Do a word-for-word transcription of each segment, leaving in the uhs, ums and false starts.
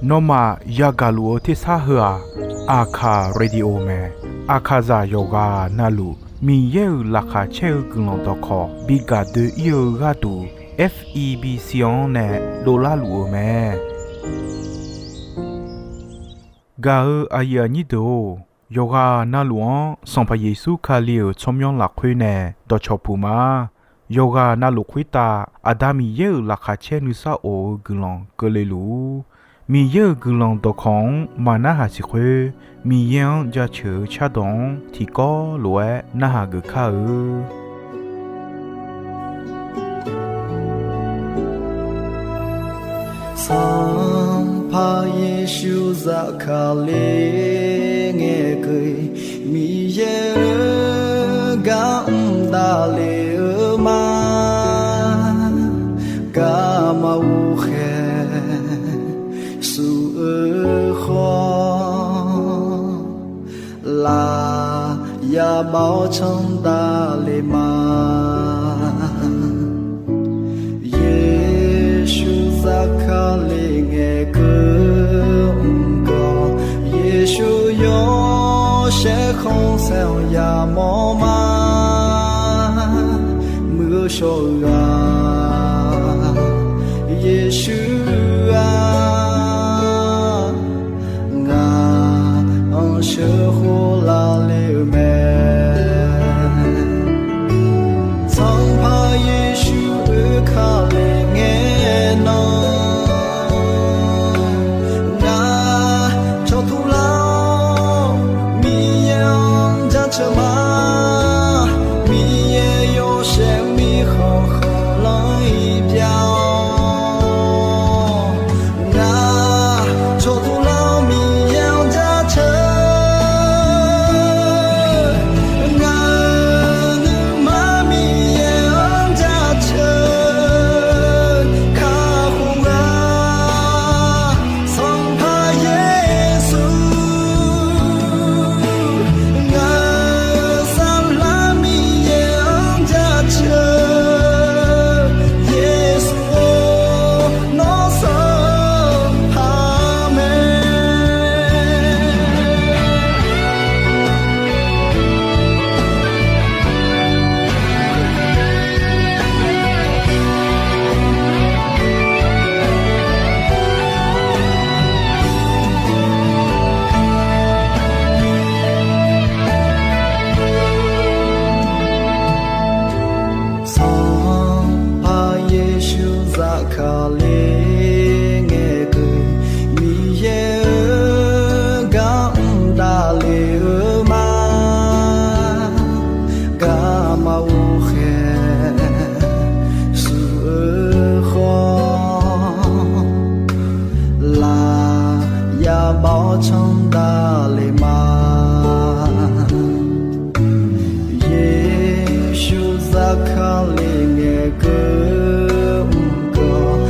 Nawmaf yagaq luf-eu tersar heu-aq, Aqkaq Radio mae. Aqkaqzaq yawqghaq navluf Miqyaer-euq laqkhaq caer-eu guiqlanq dawqkawq bi gaq doe-ir-eu gharduq, F E B C-anr nae dovlar luf-euq mae. Gaq-eu aqyuif aqnyir deuq-or, yawqghaq navluf-anr Sanqpaq Yeqsur Kali-euq tsawrmyanr lafkhoer nae dawqcawq puq ma. Yawqghaq navluf khoertav Aqda Miqyaer-euq laqkhaq caer nuisar of-eu guiqlanq keuvle luf-ur. Miqyaer-euq guiqlanq dawqkawq-anr maqnarhaq siq khoer, Miqyaer-anr jaceuq-eu cardawq-anr tiqkawv lof-aer narhaq geuf kar-eu. Sanqpaq Yeqsur zafkale ngaeqkeuv, Miqyaer-euq gar mr davle-eu ma. Garma ghoqkhaeq suf-eu khawf, laf ya bav-awr canr davle ma. Yeqsur zafkale ngaeqkeuv mr gawq, Yeqsur yawshaef khanqsaer-anr yamawr ma. Muiq-eu shawr-eu ghaq Yeqsur-aq, ngaq-anr sheuqkhof lavle-eu mae. Sanqpaq Yeqsur oekale ngae nan, ngaq cawqtur lar-awr Miqyaer-anr jaceuq ma. Miqyaer yawshaef mirkhanq khanqlanr-iq byav-awr, ngaq cawqtur lar-awr Miqyaer-anr jaceuq. Ngaq-euq nuima Miqyaer-anr jaceuq kakhof-a. Sanqpaq Yeqsur, ngaq-euq saflar Miqyaer-anr jaceuq. Yeqsur-or, nawr Sanqpaq mae. Sanqpaq Yeqsur zafkale ngaeqkeuv, Miqyaer-euq gar mr davle-eu ma. Garma ghoqkhaeq suf-eu khawf, laf ya bav-awr canr davle ma. Yeqsur zafkale ngaeqkeuv mr gawq,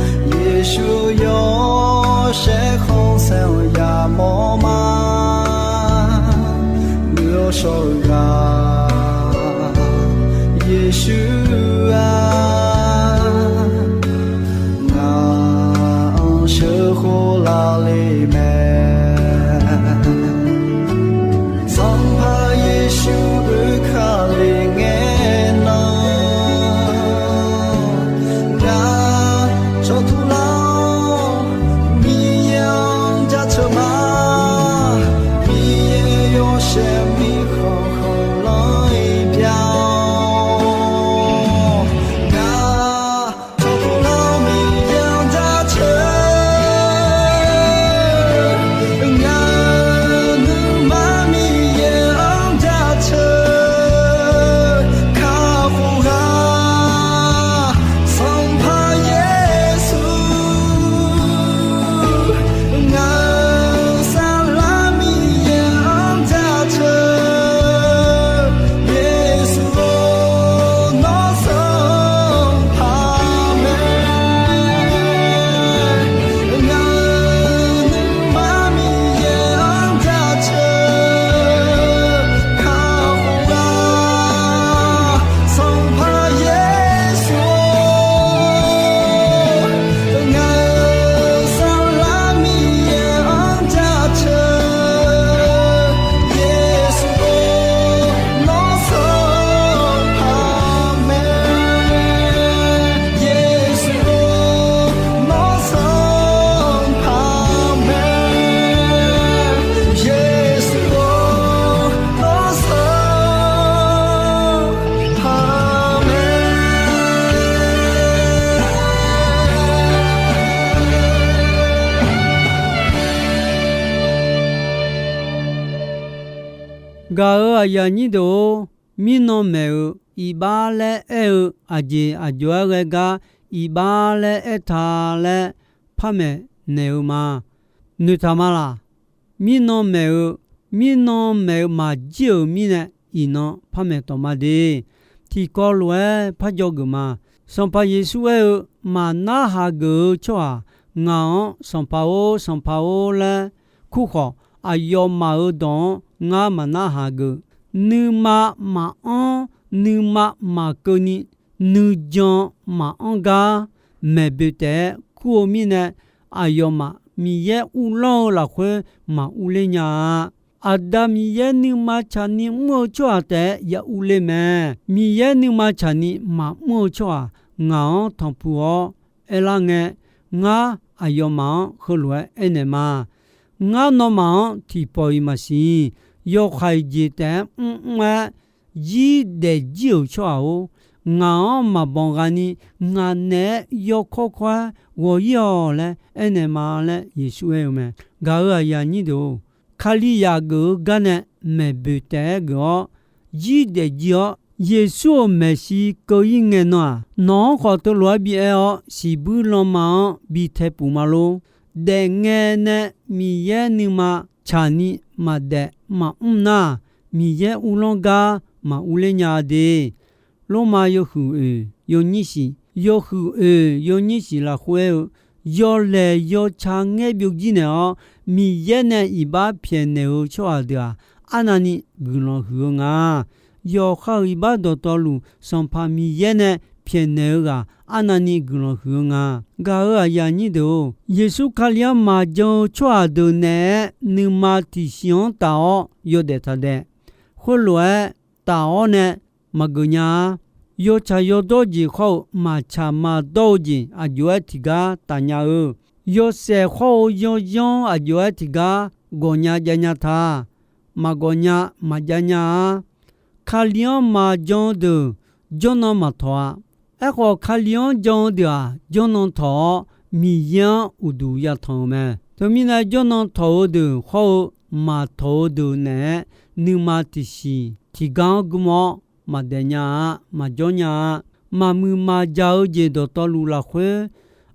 Gaq-euq aqyuif aqnyir deuq-or, mirnan maeq-euq iqbax laer aer-eu aqjeq aqjox-aer ghae gar iqbax laer aertaq laer par maeq naeq-eu ma. Noeqtaq ma laq? Mirnan maeq-eu, mirnan maeq-eu maqjir-euq mirnae, iqnan par maeq tawq ma de. Tiqkawv lof-aer par jawr geuf ma. Sanqpaq Yeqsur aer-eu, Maqnarhaq geuf-eu tsawrhaq ngaq-anr 'Sanqpaq-or, Sanqpaq-or' laer kur khawf, aqyawfmaf-euq dawq-anr ngar maqnarhaq geuf. Nuima maqanr, nuima maqkeuvni, nuijan maqanr gar maeq boeq taef-aer kur-eu mirnae, aqyawfmaf Miqyaer uvlanr-eu lafkhoer maqurler nya-a. Aqda Miqyaer nuima tsaqni mr-eu tsawrhaq taef-aer ya urler mae. Miqyaer nuima tsaqni maqmr-eu tsawrhaq ngaq-anr tanqpuq-awr aerlar ngae, ngar aqyawfmaf-anr heulof-aer aernaeq ma. Ngar nawmaf-anr tiqpawf-iq maqsiq. Yawkhav-iq jeq taef-aer mrmr-aer zir daefjir-euq tsawrhaq-or, ngaq-anr maqbanq ghaqni ngaq naeq-aer yawkawr kawr-aer ghawq-ir-awq laer aernaeq ma laer Yeqsur aer-eu mae. Gaq-euq aqyuif aqnyir deuq-or, Kalizaq geuf-eu gar nae maeq boeq taef-aer geuf-awr, zir daefjir-awr, Yeqsur-euq maeqshi keuv-ir ngae nan-aq, nawq-anr khawf teulof-aer bi aer-awr, siqbuir lanma-anr bi tae puf ma lor. Daefngae nae Miqyaer nuima tsaqni maqdaef maqmr nar, Miqyaer uvlanr gar maqurler nya-a de. Lormav yawhuiq oeq yawnyir shiq, yawhuiq oeq yawnyir shiq lafkhoer aer-eu, yawlaeq yawtsaq ngaer byovjir naeq-awr, Miqyaer nae iqbax pyaeqnaeq-eu tsawrhaq deuq-aq, arnavni guiqlanq huiq-eu nga. Yawqha-euq iqbax dawqtawvluf, Sanqpaq Miqyaer nae pyaeqnaeq-eu ghaq, arnavni guiqlanq huiq-eu nga. Gaq-euq aqyuif aqnyir deuq-or, Yeqsur Kali-anr maqjan-eu tsawrhaq deuq naeq-aer nuima tiqsiq-anr taf-awr yawdaef taqdaef. Khoerlof-aer taf-awr nae maqgeuf nya-a. Yawtsaq yawdawr jeq khawr-eu maqtsaq maqdawr-eu jeq aqjox-aer tiqgar taf nya-eu, yawshaef khawr-eu yawyanr aqjox-aer tiqgar gawq nya jav nya ta. Maqgawq nya, maqjav nya-a. Kali-anr maqjan-eu deuq jawrnan maqtawq-a. Aerkhawf, Kali-anr jan-eu deuq-aq, jawrnan tawq-awr, Miqyaer-anr uqduq yatanq-euq mae. Teumirnae, jawrnan tawq-eu deuq hawr-eu maqtawq-eu deuq naeq-aer, nuima tiqsiq tiqgar-anr gmr-awr, maqdaef nya-a, maqjawr nya-a. Maqmuiq maqjaq-eu jeq dawqtawvluf lafkhoer,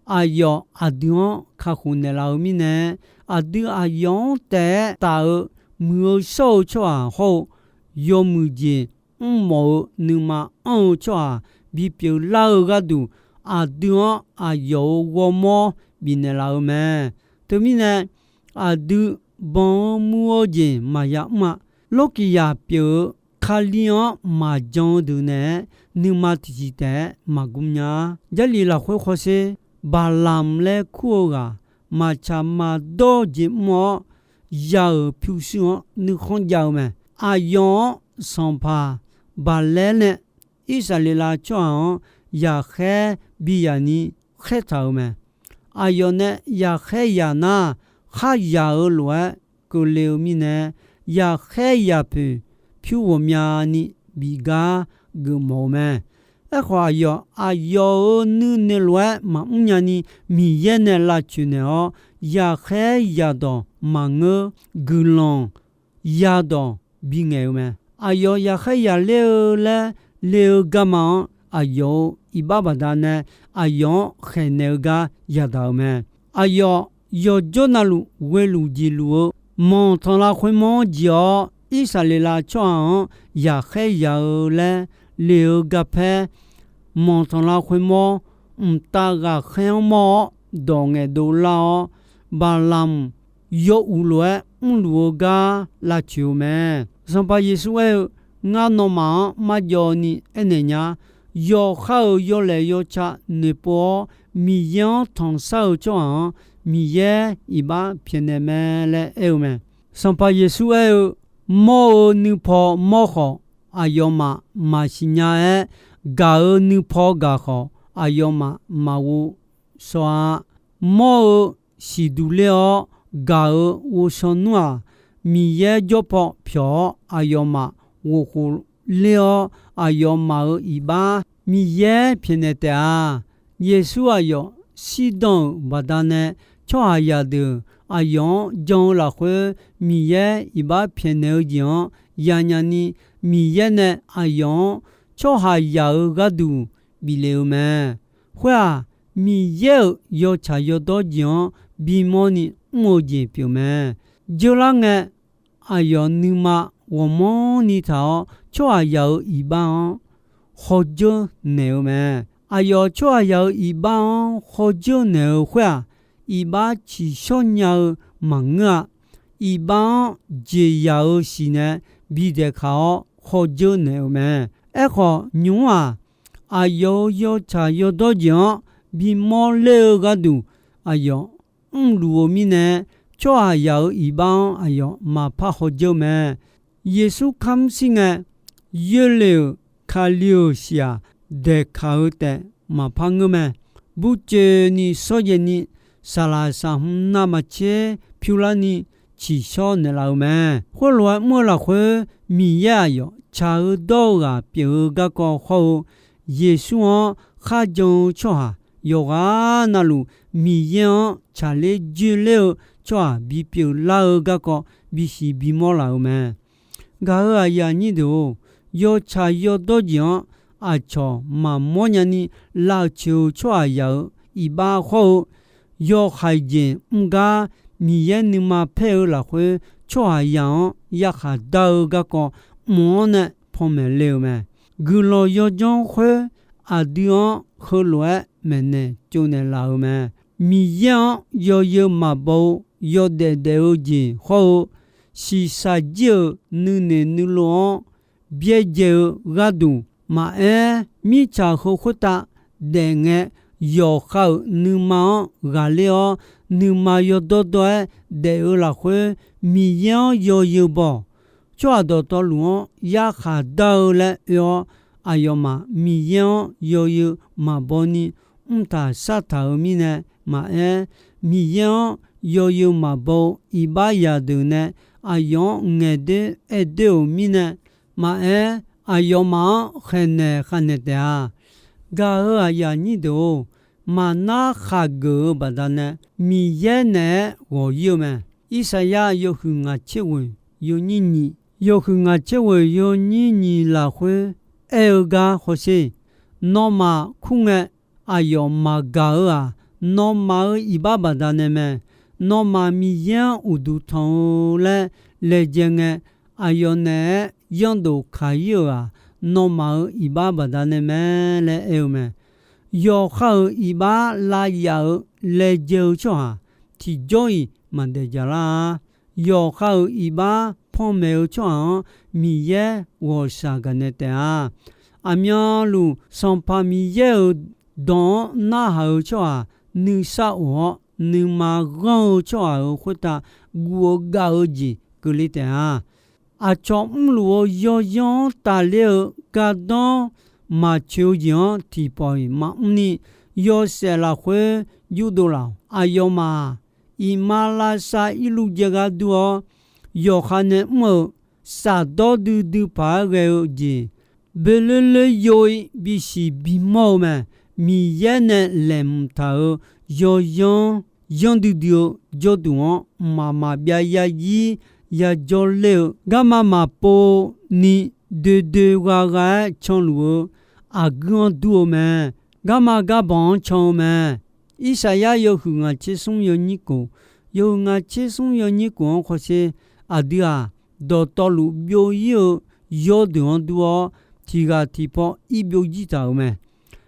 aqyawf aqdui-anr kakhof naeqlaf-eu mirnae, aqdui aqyawf-anr taef-aer taf-eu muiq-eu shawr-eu tsawrhaq hawr-eu, yawmuiq jeq mrmawf-eu nuima anr-eu tsawrhaq bipyeuf lar-eu gharduq, aqdui-anr aqyawf-euq ghawrmawr bifnaeq laf-eu mae. Teumirnae, aqdui banq-eu muiq-eu jeq maqya mr-a. Lawrkiqzaq pyeuf-eu Kali-anr maqjan-eu deuq naeq-aer, nuima tiqsiq taef-aer maqgmr nya-a. Jarlif lafkhoer khawsher, Baqlamq laer kur-eu ghaq, maqtsaq maqdawr jeq mr-awr, ya-euq pyurshuir-anr nuikhanr jav-eu mae. Aqyawf-anr sanqpaq Baqlaer nae Irsaqleqlav tsawrhaq-anr yaqkhaer bi yaq ni khaertaq-euq mae. Aqyawf nae yaqkhaer yaq nar, kharyaq-eu lof-aer keuvle-eu mirnae, yaqkhaer yaq poeq pyur ghawqmyani bif gar geufmawf-eu mae. Aerkhawf, aqyawf aqyawf-euq nuinoeq lof-aer maqmr nyani, Miqyaer nae lavcoeq naeq-awr, yaqkhaer yaqdawq maqngeur, guiqlanq yadawq bingaeq-eu mae. Aqyawf yaqkhaer yaqler-eu laer le-eu garma-anr, aqyawf-euq iqbax baqdanae aqyawf-anr khaeqnaeq-eu gar yadaq-euq mae. Aqyawf yawqjawr navluf ghoeluf jeqluf-eu manqtanqlav khoermawr-anr jeq-awr, Irsaqleqlav tsawrhaq-anr yaqkhaer yaq-eu laer le-eu garpaer, manqtanqlav khoermawr mqtav ghaqkhaer-anr mawr-awr dawq ngaeqdov lar-awr, Baqlamq yawuiq lof-aer mrluf-eu gar lavcoeq-eu mae. Sanqpaq Yeqsur aer-eu, Ngar nawmaf-anr marjawv ni aernaeq nya. Yawqha-euq yawlaeq yawtsaq noeqpov-awr, Miqyaer-anr tanqshar-eu tsawrhaq-anr, Miqyaer iqbax pyaeqnaeq mae laer aer-eu mae. Sanqpaq Yeqsur aer-eu, Mawr-eu nuipaw mawr khawf, aqyawfmaf maqsiq nya-aer, gaq-eu nuipaw gaq khawf, aqyawfmaf maqghov shaw-a. Mawr-eu siqduq ler-awr gaq-eu ghovshaw nmr-aq, Miqyaer jawr paw pyawq-awr, aqyawfmaf ghofkhof ler-awr, aqyawfmaf-euq iqbax Miqyaer pyaeqnaeq taef-a. Yeqsur aqyawf shirdan-euq baqdanae, tsawrhaqzaq deuq aqyawf-anr jan-eu lafkhoer, Miqyaer iqbax pyaeqnaeq-eu jeq-anr yanya ni, Miqyaer nae aqyawf-anr tsawrhaqzaq-euq gharduq biflef-eu mae. Khoer-aq, Miqyaer-euq yawtsaq yawdawr jeq-anr bimawr ni mr-eu jeq pyeuf mae. Dzeurlar ngae, aqyawf nuima ghawqmanrni taq-awr, tsawrhaqzaq-euq iqbax-anr khawdzeur naeq-eu mae. Aqyawf tsawrhaqzaq-euq iqbax-anr khawdzeur naeq-eu khoer-aq, iqbax tsiqshawr nya-eu maqngeur-a. Iqbax-anr jeqzaq-eu siq nae bidaeqkaq-awr khawdzeur naeq-eu mae. Aerkhawf, nymq-mr-aq, aqyawf-euq yawtsaq yawdawr jeq-anr bimawr ler-eu gharduq aqyawf mrluf-eu mirnae, tsawrhaqzaq-euq iqbax-anr aqyawf maqpar khawdzeur mae. Yeqsur kamr shir ngae, yoerle-euq Kali-euq siq-aq, daeqkaq-eu taef maqpar ngeur mae. Burcoeni shawrjaev ni, saqlaq saqhmq navmaqtser pyurlarni tsiqshawr naeqlaf-eu mae. Khoerlof-aer mr-eu lafkhoer, Miqyaer aqyawf tsaq-eu dawr-eu ghaq pyeuf-eu garkawv hawr-eu, Yeqsur-anr kharjan-eu tsawrhaq yawqghaq navluf, Miqyaer-anr tsaqler dzoerler-eu tsawrhaq bipyeuf lar-eu garkawv bisiq bimawr laf-eu mae. Gaq-euq aqyuif aqnyir deuq-or, yawtsaq yawdawr jeq-anr aqcawq maqmawr nyani lavcoeq-eu tsawrhaqzaq-euq iqbax hawr-eu, yawhaiq jeq mr gar Miqyaer nuima paer-eu lafkhoer, tsawrhaqzaq-anr yarkhaq dar-eu garkawv mq-anr nae panmaeq le-euq mae. Guiqlanq yawdzanr khoer aqdui-anr heulof-aer maeqnaeq tsovnaeq laf-euq mae. Miqyaer-anr yawzeu maqbaw-eu yawdaef daef-eu jeq hawr-eu, shiqshaq jir-euq nuinoeq nuilov-anr byaerdzae-eu gharduq maqaer, mirtsaq heu khoertav daef ngae, yawqha-euq nuima-anr ghaqler-awr, nuima yawdawr dawr-aer daef-eu lafkhoer, Miqyaer-anr yawzeu baw-awq. Tsawrhaq dawqtawvluf-anr yarkhaq dar-eu laer oe-awr, aqyawfmaf Miqyaer-anr yawzeu maqbaw ni mrtaq shartaq-euq mirnae maqaer, Miqyaer-anr yawzeu maqbaw-eu iqbax zaqdeuq nae aqyawf-anr ngaeqdoer aerdoer-euq mirnae maqaer, aqyawfmaf-anr khaeqnaeq khavnaeq taef-a. Gaq-euq aqyuif aqnyir deuq-or, maqnar khaqgeuf-eu baqdanae Miqyaer naeq-aer ghawq-ir-eu mae. Irsaqyar yawhuiq ngaq tser ghoeq yawnyir nyiq, yawhuiq ngaq tser ghoeq yawnyir nyiq lafkhoer aer-eu gar hawsher, nawmaf kur ngae, aqyawf maqgaq-eu-aq, nawmaf-euq iqbax baqdanae mae. Nawmaf Miqyaer-anr uqduq tanq-eu laer laejae ngae, aqyawf naeq-aer yandof kaq-ir-euq-aq, nawmaf-euq iqbax baqdanae mae laer aer-eu mae. Yawqha-euq iqbax lavyaf-euq laejae-eu tsawrhaq tiqjawr-iq maqdaef jaqlar-a. Yawqha-euq iqbax panmaeq-eu tsawrhaq-anr Miqyaer ghawqshaq gaqnaeq taef-a. Aqmyanluf Sanqpaq Miqyaer-euq dawq-anr narhaq-eu tsawrhaq nuisar of-awr, nuima ghanr-eu tsawrhaq-euq khoertav guv-eu gav-eu jeq keuvle taef-a. Aqcawq mrluf-eu yawzanr-anr tafler-eu gardanr maqcoeq-eu jeq-anr tiqpawf-iq maqmr ni, yawshaef lafkhoer yurdov laf-awq. Aqyawfmaf-aq, iqmalavshav irluv jaev gar dur-awr, yawqha nae mr-euq shafdawr duidui paq-aer ghae-eu jeq boeloer loer yo-ir bisiq bimawr-eu mae. Miqyaer nae laeqhmq taq-euq yawzanr yanr duidui-eu jawrduq-anr mqmaq maqbyav yazir yajawr ler-eu, garma maqpov ni doedoe ghagha-aer canluf-eu aqguir-anr dur-eu mae. Garma garbanq-anr can-eu mae. Irsaqyar yawhuiq ngaq tser smr yawnyir kof, yawhuiq ngaq tser smr yawnyir kof-anr hawsher, aqdui-aq, dawqtawvluf byov-ir-eu yawrdeuq-anr dur-awr, tiq ghaq tiqpaw ir byov jir taq-euq mae.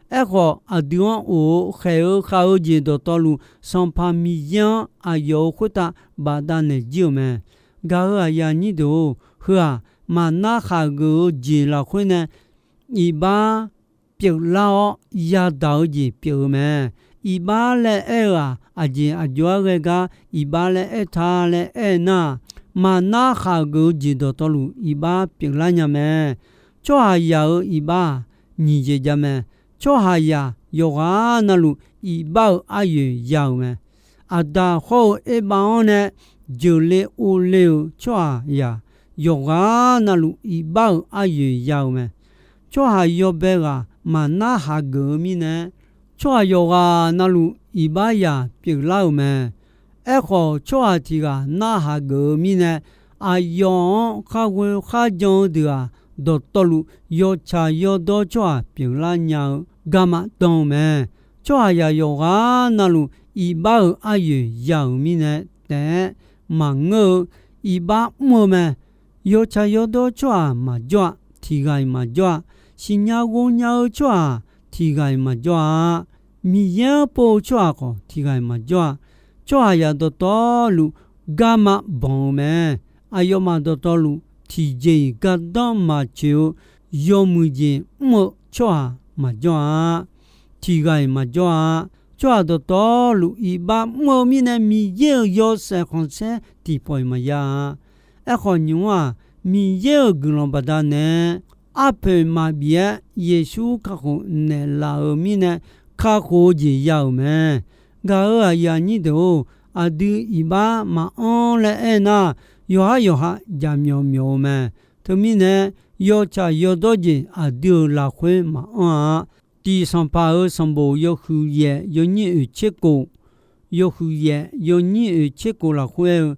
Aerkhawf, aqdui-anr of-eu khaeq-eu khav-eu jeq dawqtawvluf, Sanqpaq Miqyaer-anr aqyawf-euq khoertav bafdav naeq jir-euq mae. Gaq-euq aqyuif aqnyir deuq-or, heu-aq, maqnar khaqgeuf-eu jeq lafkhoer nae iqbax pyeuflar-awr yadaq-eu jeq pyeuf-eu mae. Iqbax laer aer-eu-aq, aqjeq aqjox-aer ghae gar iqbax laer aertaq laer aer nar-aq, maqnar khaqgeuf-eu jeq dawqtawvluf iqbax pyeuflar nya mae. Tsawrhaqzaq-euq iqbax-aq, nyiq jeq jav mae. Tsawrhaqzaq yawqghaq navluf iqbax-euq aryoeq ya-euq mae. Aqdaq hawr-eu Erbav-anr nae jeuqle ovle-euq tsawrhaqzaq yawqghaq navluf iqbax-euq aryoeq ya-euq mae. Tsawrhaq yawbae ghaq maqnar haq geuf-eu mirnae, tsawrhaq yawqghaq navluf iqbax zaq pyeuflar-euq mae. Aerkhawf, tsawrhaq tiq ghaq narhaq geuf-eu mirnae, aqyawf-anr kharghoe kharjan-eu deuq-aq, dawqtawvluf yawtsaq yawdawr tsawrhaq pyeuflar nya-eu garma dan-eu mae. Tsawrhaqzaq yawqghaq navluf iqbax-euq aryoeq ya-euq mirnae taef-aer maqngeur-eu iqbax mr-eu mae. Yawtsaq yawdawr tsawrhaq maqjawr-a. Tiq ghaq-iq maqjawr-a. Siqnya ghawqnya-eu tsawrhaq tiq ghaq-iq maqjawr-a. Miqyaer-anr pov-eu tsawrhaq khawf tiq ghaq-iq maqjawr-a. Tsawrhaqzaq dawqtawvluf garma banq-eu mae. Aqyawfmaf dawqtawvluf tiqjeq-iq gardanr maqtsoeq-eu yawmuiq jeq mr-eu tsawrhaq maqjawr-a. Tiq ghaq-iq maqjawr-a. Tsawrhaq dawqtawvluf iqbax mr-eu mirnae, Miqyaer-euq yawshaef khanqsaer tiqpawf-iq maqya-a. Aerkhawf, nymq-mr-aq, Miqyaer-euq guiqlanq baqdanae arpoeq maqbif-aer Yeqsur kakhof naeqlaf-euq mirnae, kakhof-eu jeq ya-euq mae. Gaq-euq aqyuif aqnyir deuq-or, aqdui iqbax maqanr laer aernar, yawqhar yawqha jaqmyawf myawf-eu mae. Teumirnae, yawtsaq yawdawr jeq aqdui-euq lafkhoer maqanr-a. Tiq Sanqpaq-euq sanqbof yawhuiq yaef yawnyir oeq tser kof, yawhuiq yaef yawnyir oeq tser kof lafkhoer aer-eu,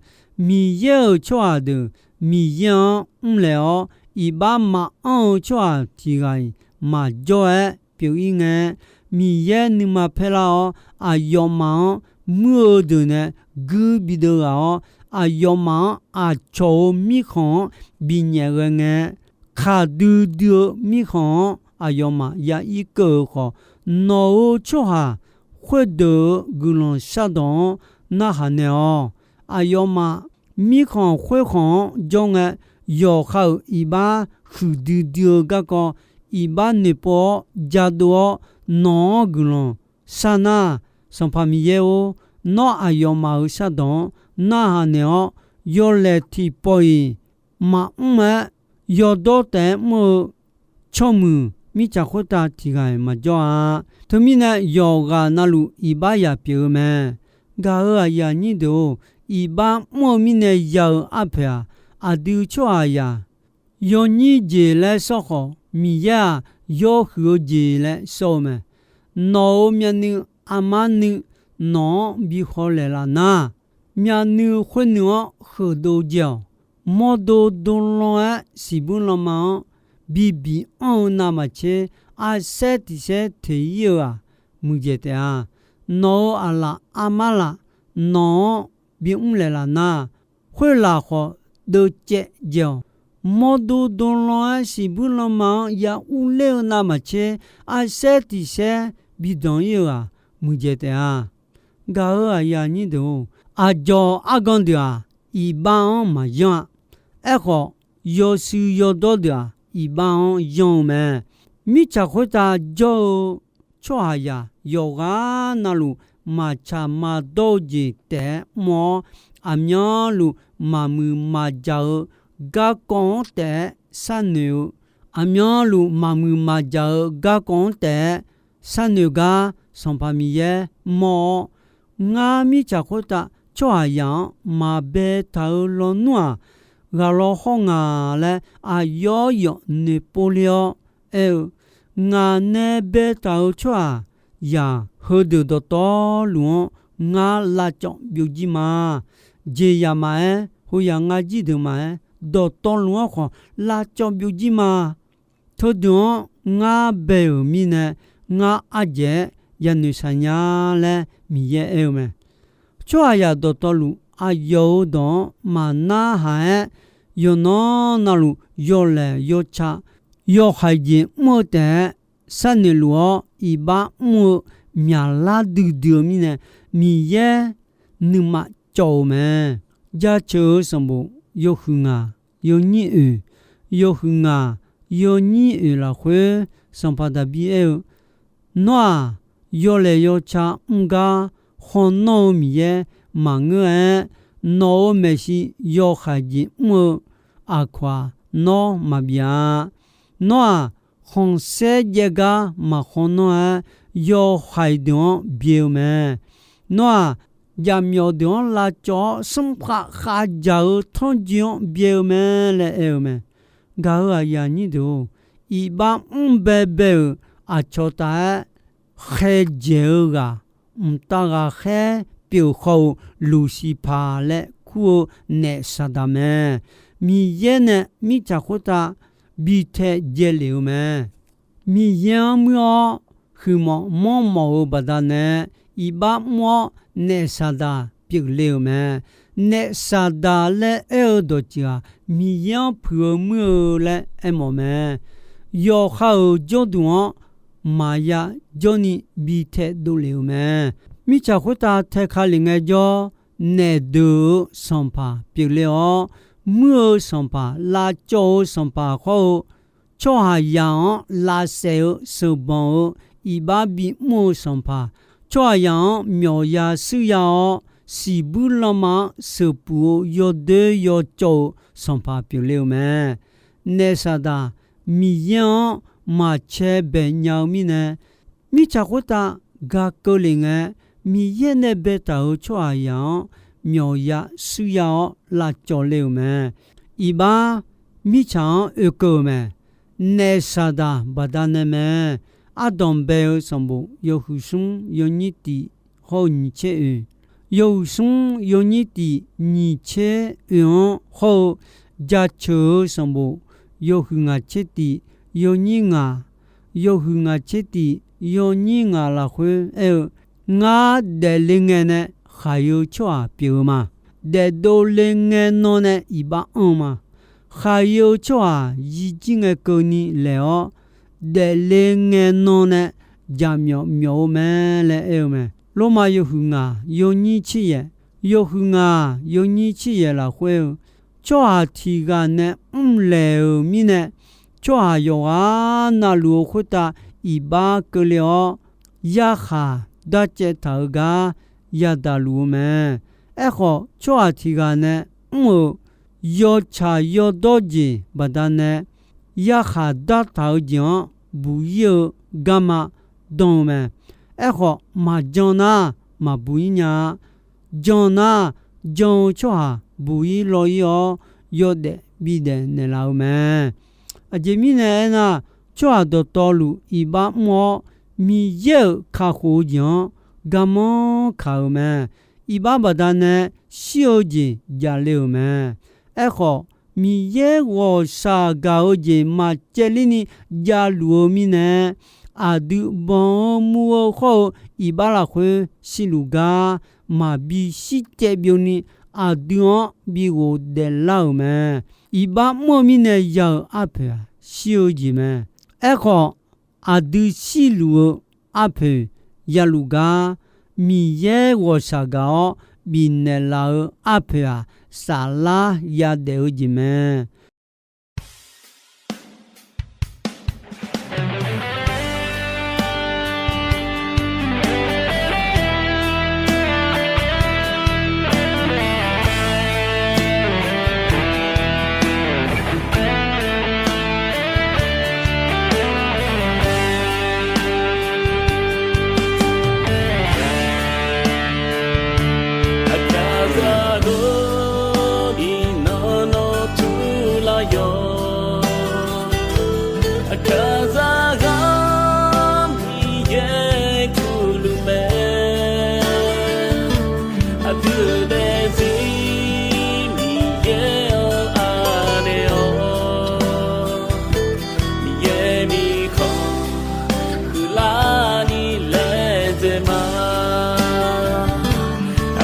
Miqyaer-euq tsawrhaq deuq Miqyaer-anr mrlaeq-awr, iqbax maqanr-eu tsawrhaq tiq ghaq-iq maqjawr-aer pyeuf-ir ngae, Miqyaer nuima paerlar-awr, aqyawfmaf-anr muir-eu deuq nae guir bideuv ghaq-awr, aqyawfmaf-anr aqcawq-euq mirkhanq-anr binyaef ghae ngae, kaqdui dui-eu mirkhanq-anr aqyawfmaf ya ir keuv-euq khawf, nawq-euq tsawrhaq khoerdeuq-euq guiqlanq shardawq-anr narhaq naeq-awq. Aqyawfmaf mirkhanq khoerkhanq-anr jawr ngae, yawqha-euq iqbax huiqdui dui-eu garkawv, iqbax noeqpov-awr jadov-awr, nawq-anr guiqlanq shar nar, Sanqpaq Miqyaer-or, nawr aqyawfmaf-euq shardawq-anr narhaq naeq-awr, yawlaeq tiqpawf-iq maqmr-aer, yawdawr taef-aer mr-eu tsawrmuiq mirtsaq khoertav tiq ghaq-iq maqjawr-a. Teumirnae, yawqghaq navluf iqbax yaq pyeuf-eu mae. Gaq-euq aqyuif aqnyir deuq-or, iqbax mr-eu mirnae ya-eu arpoeq-aq, aqdui tsawrhaqzaq yawnyir jeq laer sawr khawf, Miqyaer-aq, yawhuiq-eu jeq laer sawr-eu mae. Nawq-euq myavnuiv armar nuiv nawq-anr bi hawlaeq laf nar, myavnuiv khoernuiv-anr heudov jae-awq. Mawrdo dolan-aer siqbuir lanma-anr bi biq anr-eu navmaqtser, arsaer tiqsaer teq ir-eu-aq, muiqdzaeq taef-a. Nawq-euq aqlaf armar laf nawq-anr bi mrlaeq laf nar, khoerlaf khawf deuvcaev jae-awq. Mawrdo dolan-aer siqbuir lanma-anr ya urler-eu navmaqtser, arsaer tiqsaer bi danq ir-eu-aq, muiqdzaeq taef-a. Gaq-euq aqyuif aqnyir deuq-or, aqdzawq argan deuq-aq, iqbax-anr maqyanr-a. Aerkhawf, yawshuif yawdawr deuq-aq, iqbax-anr yanr-eu mae. Mirtsaq khoertav jawr-eu tsawrhaqzaq yawqghaq navluf maqtsaq maqdawr-eu jeq taef-aer mr-awr, aqmyanluf maqmuiq maqjaq-eu garkawv-anr taef-aer sharnoeq-eu, aqmyanluf maqmuiq maqjaq-eu garkawv-anr taef-aer sharnoeq gar Sanqpaq Miqyaer mawr-awr, ngar mirtsaq khoertav tsawrhaqzaq-anr maqbaetaq-eu lawnmr-aq, ghaq law hawr nga laer aqyawf yawf noeqpov le-awr aer-eu, ngaq nae baetaq-eu tsawrhaqzaq heudeuq dawqtawvluf-anr ngar lavcawv byovjir ma. Jeqzaq maqaer, hoyaq ngar jir deuq maqaer, dawqtawvluf-anr khawf lavcawv byovjir ma. Teudeuq-anr ngar bae-euq mirnae, ngar ardzaeq-aer yanoeq shaq nya laer Miqyaer aer-eu mae. Tsawrhaqzaq dawqtawvluf aqyawf-euq dawq-anr maqnarhaq-aer, yawqnan navluf yawlaeq yawca yawhaiq jeq mr-eu taef-aer sharnoeq luf-awr, iqbax mr-eu myaqlar duidui-eu mirnae, Miqyaer nuima cawv-eu mae. Jaceuq-eu sanqbof yawhuiq ngaq yawnyir oeq, yawhuiq ngaq yawnyir oeq lafkhoer, Sanqpaq Daqbir aer-eu, Nawr-aq, yawlaeq yawca mr gar khawr nanr-eu Miqyaer maqngeur-aer, nawq-euq maeqshi yawhaiq jeq mr-eu aqkawq-aq, nawr maqbif-a. Nawr-aq, khanqsaer jaev gar maqkhawr nanr-aer, yawhaiq deuq-anr byae-eu mae. Nawr-aq, jaqmyawf deuq-anr lavcawv-awr, smrkhav khavdzaq-eu tanrjoe-anr byae-eu mae laer aer-eu mae. Gaq-euq aqyuif aqnyir deuq-or, iqbax mr baebae-euq aqcawq taf-aer khaerdzaeq-eu ghaq, mqtav ghaqkhaer pyeuf khawf-eu Luqsiqpaq laer kur-eu naef Saqdaq mae. Miqyaer nae mirtsaq khoertav bi tae dzae lef-eu mae. Miqyaer-anr muir-awr huiqmawf manrmawf-eu baqdanae, iqbax mr-awr naef Saqdaq pyeufle-euq mae. Naef Saqdaq laer aer-eu dawqtsuif-aq, Miqyaer-anr puiq-eu muir-eu laer aermawf mae. Yawqha-euq jawrduq-anr maqya jawrni bi tae dovlef-euq mae. Mirtsaq khoertav tae ka lef ngaejawr, naef deuq-eu sanqpaq pyeufle-awr, muir-eu sanqpaq, lavcawv-eu sanqpaq khawr-eu, tsawrhaqzaq-anr lavsaef-eu sheuqbanq-eu iqbax bimr-eu sanqpaq, tsawrhaqzaq-anr myawqya shuirya-awr, siqbuir lanma-anr sheuqpuf-eu yawdoer yawcawv-eu sanqpaq pyeufle-eu mae. Naef Saqdaq Miqyaer-anr maqcae baeq nya-eu mirnae, mirtsaq khoertav ga keuvle ngae, Miqyaer nae baetaq-euq tsawrhaqzaq-anr myawqya shuirya-awr lavcawv le-euq mae. Iqbax mirtsaq-anr oekeuv-euq mae. Naef Saqdaq baqdanae mae. Ardanq bae-eu sanqbof yawhuiq smr yawnyir tif hawr-eu nyiq tser oeq, yawhuiq smr yawnyir tif nyiq tser oeq-anr hawr-eu, Jaceuq-eu sanqbof yawhuiq ngaq tser tif yawnyir ngaq, yawhuiq ngaq tser tif yawnyir ngaq lafkhoer aer-eu, Ngar daefle ngae nae khaq-eu tsawrhaq pyeuf-eu ma. Daefdov le ngae nan nae iqbax anr-eu ma. Khaq-eu tsawrhaq yijir ngae keuvni laeq-awr, daefle ngae nan nae jaqmyawf myawf-eu mae laer aer-eu mae. Lormav yawhuiq ngaq yawnyir tser yaeq, yawhuiq ngaq yawnyir tser yaeq lafkhoer-eu, tsawrhaq tiq ghaq nae mrlaeq-euq mirnae, tsawrhaq yawqghaq navluf-eu khoertav iqbax keuvle-awr, yarkhaq darcaev taq-eu gar yadaq luf-eu mae. Aerkhawf, tsawrhaq tiq ghaq nae mr-euq yawtsaq yawdawr jeq baqdanae, yarkhaq dartaq-eu jeq-anr buq ir-eu garma dan-eu mae. Aerkhawf, maqjan nar maqbuq ir nya-a. Jan nar, jan-eu tsawrhaq buq ir law ir-awr, yawdaef bidaef naeqlaf-eu mae. Aqjeq mirnae aernar, tsawrhaq dawqtawvluf iqbax mr-awr, Miqyaer-euq kakhof-eu jeq-anr garmanr kaq-euq mae. Iqbax baqdanae shir-eu jeq jaqle-euq mae. Aerkhawf, Miqyaer ghawqshaq gaq-eu jeq maqcaevler ni javluf-eu mirnae, aqdui banq-eu muv-eu khawr-eu iqbax lafkhoer shirluf gar maqbi shircaev byovni, aqdui-anr bi ghofdaef lar-euq mae. Iqbax mr-eu mirnae ya-euq arpoeq-aq, shir-eu jeq mae. Aerkhawf, aqdui shirluf-eu arpoeq yaluf gar, Miqyaer ghawqshaq gaq-awr bifnaeq laf-eu arpoeq-aq, saflar yadaef-eu jeq mae. Aqkaqzaq dov iqnan nawr turlar yawq. Aqkaqzaq ghaq Miqyaer kurluf mae. Aqdui daefzir Miqyaer-anr anaeq-awr, Miqyaer mirkhanq huiqlarni laedzae ma.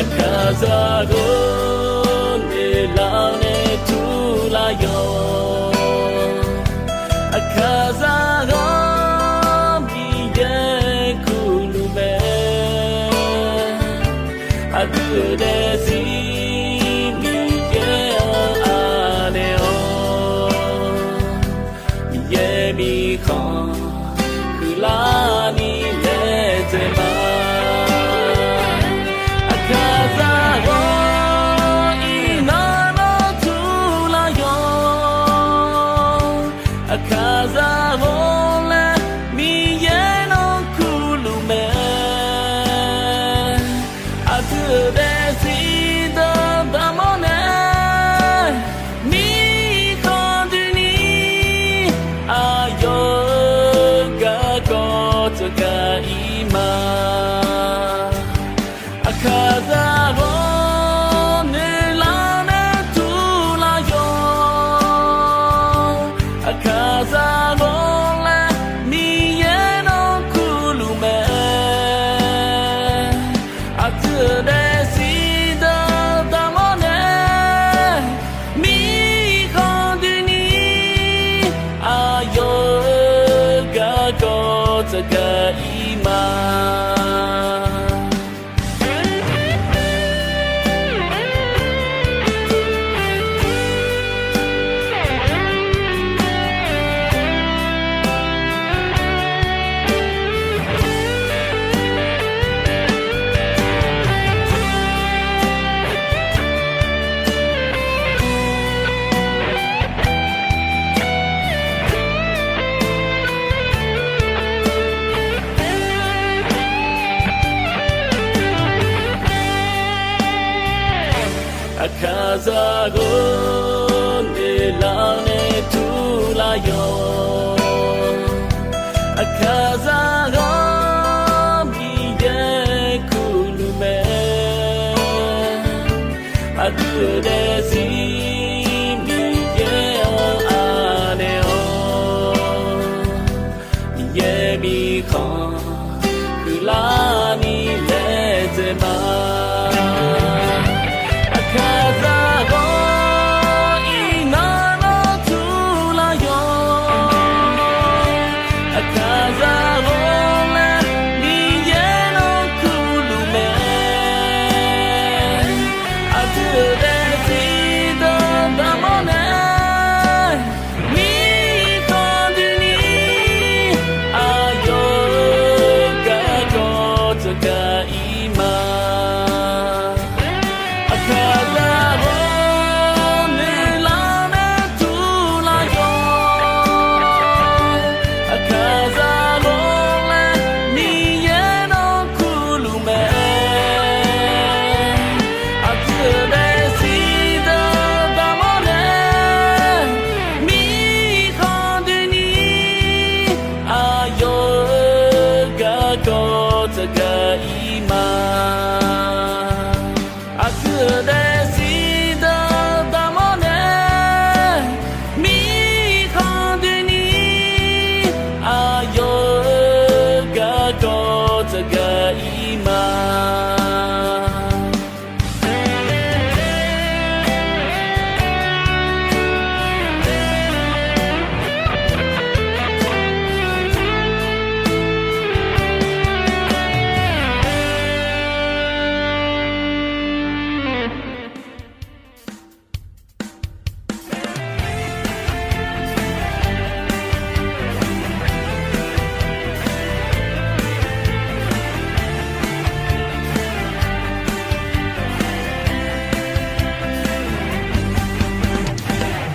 Aqkaqzaq dov noeqlar nae turlar yawq. Aqkaqzaq ghaq Miqyaer kurluf mae. Aqdui daefzir Miqyaer-anr anaeq-awr, Miqyaer mirkhanq huiqlarni laedzae ma. Aqkaqzaq ghaq iqnan nawr turlar yawq. Aqkaqzaq ghaq laer Miqyaer nawr kurluf mae. Aqdui daefzir dawqdaq mawr nae, mirkhanq doeni aqyawf-euq garkawv tsawrgaq ir ma. Aqkaqzaq Aqdui daefzir deuq daqmawr nae, mirkhanq doeni, aqyawf-euq garkawv tsaqgaq-ir ma. Aqkaqzaq ghawqnoeq lar nae turlar yawq. Aqkaqzaq ghawq Miqyaer kurluf mae. Aqdui-euq daefzir Miqyaer-anr anaeq-awr, Miqyaer mirkhanq huiqlarni laedzae ma. Aqkaqzaq ghawq iqnan nawr turlar yawq. Aqkaqzaq ghawq laer Miqyaer nawr kurluf mae. Aqdui-euq daefzir deuq daqmawr nae, mirkhanq doeni, aqyawf-euq garkawv tsaqgaq-ir ma. Aqkaqzaq ghawqnoeq lar nae turlar yawq. Aqkaqzaq ghawq laer Miqyaer nawr kurluf mae. Aqdui-euq daefzir deuq daqmawr nae, mirkhanq doeni, aqyawf-euq garkawv tsaqgaq-ir ma. Aqdui-euq daefzir deuq daqmawr nae, mirkhanq doeni, aqyawf-euq garkawv tsaqgaq-ir ma.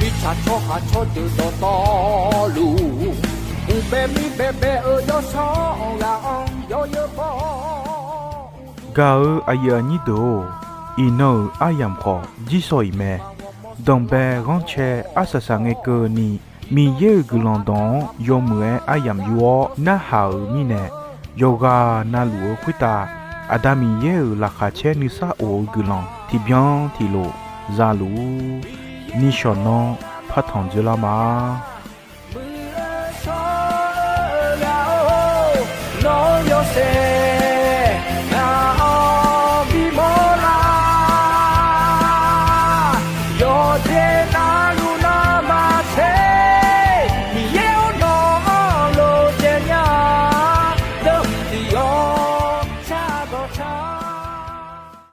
Mirtsaq tsawrhaq tsawrdeuq dawqtawvluf, uqbae mirbae bae-eu yawsanr ghaq-anr yawzeu baw. Gaq-eu aqyuif aqnyir deuq-or, iqnan-euq aryamq khawf jirsawq iq mae. Danqbae ghanrcae arsaq saqngae keuvni, Miqyaer-euq guiqlanq dawq-anr yawmuiq-aer aryamq yur-awr narhaq-euq mirnae, yawqghaq navluf-eu khoertav Aqda Miqyaer-euq laqkhaq caer nuisar of-eu guiqlanq tiqbyan tiqlof zaluf-ur. Nishawq nanr partanq dzeurlar ma.